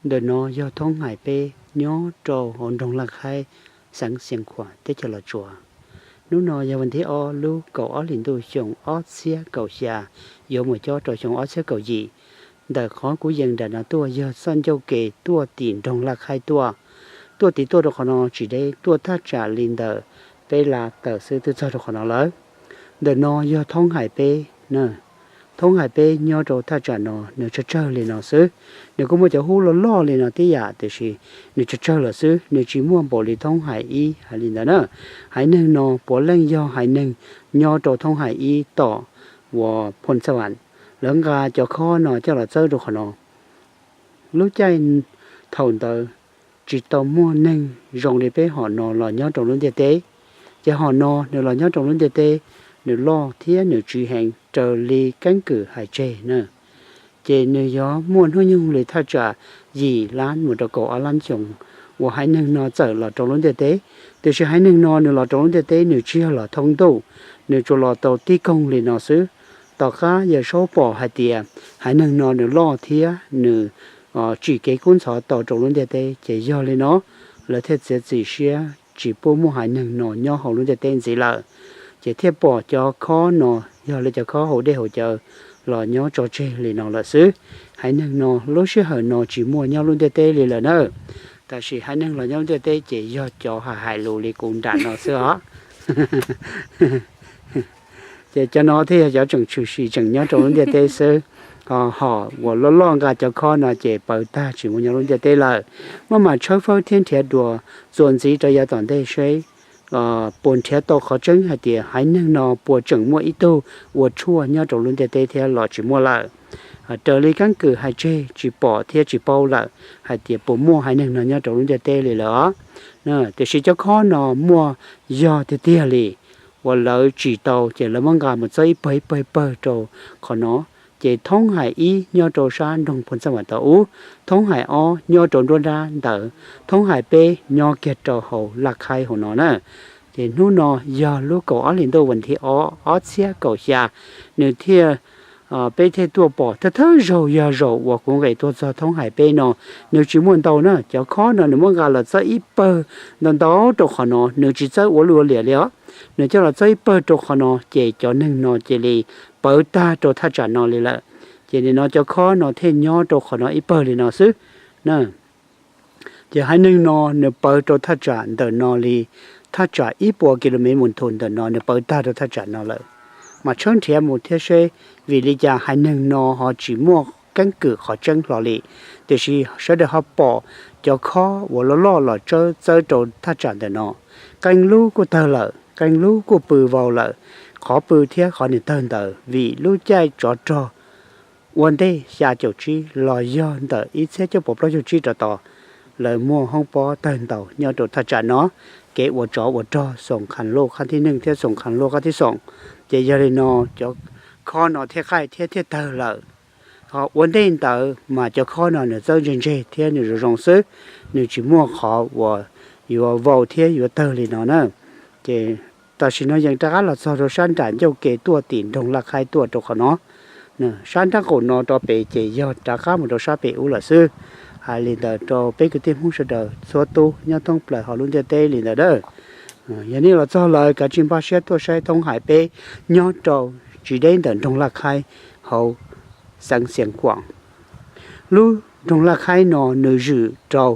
Ntawm no yog thoob hais peb nyob rau hauv nroog Laj Khaib, xeev Xiav Khuam, teb chaws Los Tsuas. Hnub no yog vas thib ob lub kaum ob hlis ntuj xyoo ob txhiab kaum xya, yuav mus cob rau xyoo ob txhiab kaum yim. Ntawm qhov kuv yees nram no tuaj yog txoj ncauj ke tuaj tim nroog Laj Khaib tuaj. Tuaj tim tuaj rau qhov no tsis deb, tuaj thaj tsam li ntawm peb la tawm xwb twb txog rau qhov no lawm. Ntawm no yog thoob hais peb. Thoob hais peb nyob rau thaj tsam no nws tsawg tsawg li no xwb. Nws kuj muaj cov hub loj loj li no tib yam, tiam sis nws tsawg tsawg lawm xwb, nws tsis muaj npaum li thoob hais ib hais li ntawd na. Haiv neeg no puav leej yog haiv neeg nyob rau thoob hais ib tom uas Phoo Xab Vam. Lawv nqa cov khob no coj los txawb rau qhov no. Lub caij thaum ntawd tsis tau muaj neeg zoo li peb hom no los nyob rau lub ntiaj teb. Ces hom no nws los nyob rau lub ntiaj teb, nws loj thiab nws tswv heev raws li keeb kwm hais tseg na. Ces nws yuav muaj hnub nyoog li thaj tsam yim lab mus rau kaum ob lab xyoo uas haiv neeg no txawm los rau lub ntiaj teb. Tiam sis haiv neeg no nws los rau lub ntiaj teb nws tsis yog los thoob ntuj, nws tsuas los tau tib koog li no xwb. Tom qab Yawm Saub pom hais tias haiv neeg no nws loj thiab nws tsim kev kub ntxhov tau rau lub ntiaj teb, ces yog li no lawv thiaj txiav txim siab tsis pub muaj haiv neeg no nyob hauv lub ntiaj teb ntxiv lawm. Ces thiaj pom cov khob no yog li cov khob hauv dej hauv cawv los nyob tso tseg li no lawm xwb. Haiv neeg no lub sij hawm no tsis muaj nyob lub ntiaj teb li lawm na. Tab sis haiv neeg los nyob lub ntiaj teb ces yog cov hais hais lus li kuv nram no xwb os. Ces cov no thiaj yog cov tseem tshwm sim tseem nyob rau lub ntiaj teb xwb. Hom uas loj loj nqa cov khob no ces pawv tag tsis muaj nyob lub ntiaj teb lawm. Maj mam tshawb fawb thiab nrhiav dua txuas ntxiv rau yav tom ntej seb puas nrhiav tau qhov tseeb hais tias haiv neeg no puas tseem muaj ib tug ua tshuaj nyob rau lub ntiaj teb thiab los tsis muaj lawm. Raws li keeb kwm hais tseg tsis pom thiab tsis paub lawm hais tias puas muaj haiv neeg no nyob rau lub ntiaj teb li lawm os. Tiam sis cov khob no muaj yog tiag tiag li, uas lawv tsim tau ces lawv muab nqa mus txawb ib pawg ib pawg ib pawg rau qhov no. Ces thoob hais ib nyob rau sab nroog Phoo Xab Vam tau ub, thoob hais ob nyob rau nruab nrab ntawd, thoob hais peb nyob kiag rau hauv Laj Khaib hauv no na. Ces hnub no yog lub kaum ob hlis ntuj vas thib ob ob txhiab kaum xya, nws thiaj peb thiaj tuaj pom thawj thawj zaug yog zaum uas kuv nqes tuaj txog thoob hais peb no. Nws tsis muaj ntau na, cov khob no nws muab nqa los txawb ib pawg ntau ntau rau qhov no, nws tsis txawb ua luj ua liam li os. Nws coj los txawb ib pawg rau qhov no ces cov neeg no cia li pawv tag rau thaj tsam no li lawm. Ces nim no cov khob no thiaj nyob rau qhov no ib pawg li no xwb na. Ces haiv neeg no nws pawv rau thaj tsam ntawm no li thaj tsam ib puas ki lu mev mus nthum ntawm no nws pawv tag rau thaj tsam no lawm. Mas tshawb nrhiav mus thiab seb vim li cas haiv neeg no ho tsis muaj keeb kwm qhov tseeb hlo li. Tiam sis sawv daws ho pom cov khob uas loj loj los txawb txawb rau thaj tsam ntawm no. Qee lub kuj tawg lawm, qee lub kuj pw vau lawm. Qhov pw thiab qhov nws tawg ntawd vim lub caij tsov rog ua ntej xya caum tsib los yog ntawm ib txhiab cuaj puas plaub caug tsib rau tod, lawv muaj hoob pob tawg ntau nyob rau thaj tsam no. Kev ua tsov ua rog Xoom Kham Luj qab thib neeg thiab Xoom Kham Luj qab thib xoom. Ces yog li no cov khob no thiaj qaij thiab thiaj tawg lawm. Ho ua ntej ntawd mas cov khob no nws txawb ntseg ntseg thiab nws zoo zoo xwb, nws tsis muaj qhov uas yuav vau thiab yuav tawg li no na. Ces tam sim no yeej rov qab los txog rau sab nram ncauj ke tuaj tim nroog Laj Khaib tuaj rau qhov no. Sab nrab qaum no rau pem ces yog rov qab mus rau sab pem ub lawm xwb. Hais li ntawd rau peb kwv tij Hmoob sawv daws txhua tus nyob thoob plaws hauv lub ntiaj teb li ntawd na. Yog nej los txog lawm kav tsij npaj siab tuaj saib thoob hais peb nyob rau tsis deb ntawm nroog Laj Khaib hauv xeev Xiav Khuam. Lub nroog Laj Khaib no nws zwm rau,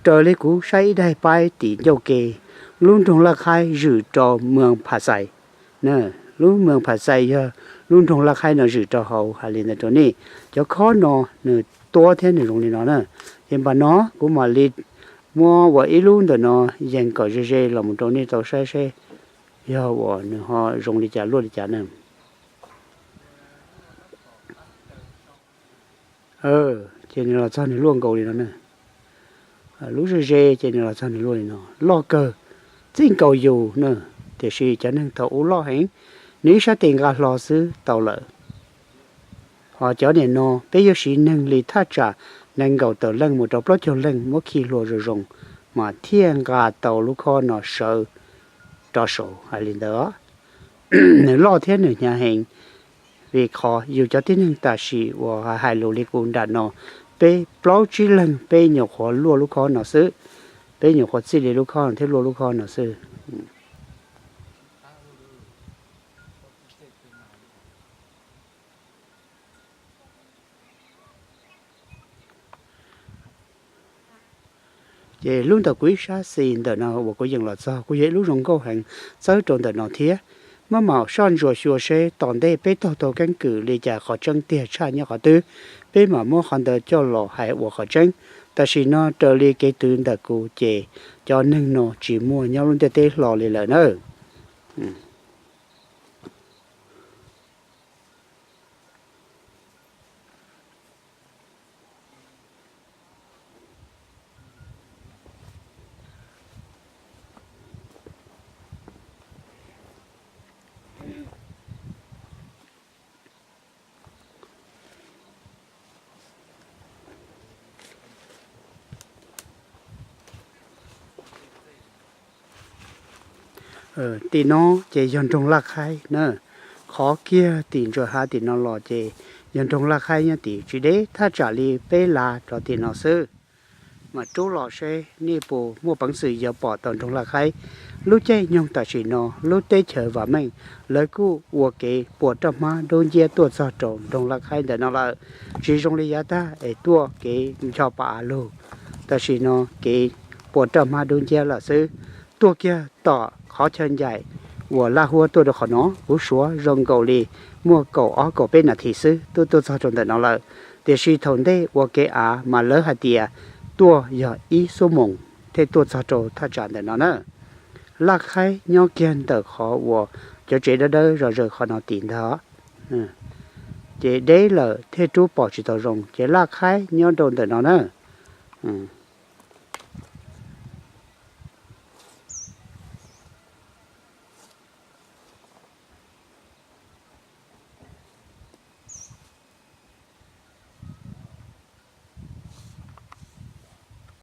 raws li kuv saib ib daim paib tim ncauj ke, lub nroog Laj Khaib zwm rau Moos Phas Xais. Lub Moos Phas Xais yog lub nroog Laj Khaib no zwm rau hauv. Hais li ntawd rau nej, cov khob no nws tuab thiab nws zoo li no na. Ces npam no kuv mam li muab ua ib lub ntawm no yees kom ze ze los mus rau nej tau saib seb yog uas nws ho zoo li cas luaj li cas na. Ces nws los txog nws luaj nkaus li no na. Lub ze ze ces nws los txog nws luaj li no, loj kawg, txij nkaus yus na. Tiam sis cov neeg thaum ub loj heev, nws ib sab tes nqa hlo xwb tau lawm. Ho cov niam no peb yuav siv neeg li thaj tsam nees nkaum tawm leej mus rau plaub caug leej muab khi hlua zoo zoo mas thiaj nqa tau lub khob no sawv rov saud. Hais li ntawd, nws loj thiab nws hnyav heev. Vim qhov yus cov tib neeg tam sim uas hais lus li kuv nram no Peb plaub tsib leeg peb nyuam qhuav luaj lub khob no xwb. Peb nyuam qhuav txij li lub khob no thiab luaj lub khob no xwb. Ces lub ntawm kuv ib sab xis ntawm no uas kuv yees los txog kuj yog ib lub zoo nkauj heev txawb rau ntawm no thiab. Maj mam soj ntsuas xyuas seb tom ntej peb taug tau keeb kwm li cas qhov tseeb tiag tshaj nyob qhov twg, peb mam muab qhov ntawd coj los hais ua qhov tseeb. Tam sim no raws li kev twv ntawm kuv ces cov neeg no tsis muaj nyob lub ntiaj teb hlo li lawm na. Tim no ces yog nroog Laj Khaib na. Qhov kiag tim ntsa hav tim no los ces yog nroog Laj Khaib nyob tim tsis deb, thaj tsam li peb lav rov tim no xwb. Mas rub los seb nej puas muaj peev xwm yuav pom tau nroog Laj Khaib. Lub caij nyoog tam sim no lub teb chaws vam meej lawv kuj ua kev pua roj hmab dub nciab tuaj txog rau nroog Laj Khaib ntawm no lawm. Tsis zoo li yav tag es tuaj kev ncho pa av lug, tam sim no kev pua roj hmab dub nciab lawm xwb. Tuaj kiag tom qhov chaw ncaim uas laj huab tuaj rau qhov no, kuv suav zoo nkaus li muaj kaum ob kaum peb nas this xwb twb tuaj txog rau ntawm no lawm. Tiam sis thaum ntej ua kev av mas lawv hais tias tuaj yog ib xuab moos thiaj tuaj txog rau thaj tsam ntawm no na. Laj Khaib nyob kiag ntawm qhov uas cov tsev dawb dawb zom zaws qhov no tim ntag. Ces deb lawm thiaj rub pom tsis tau zoo, ces Laj Khaib nyob rau ntawm no na.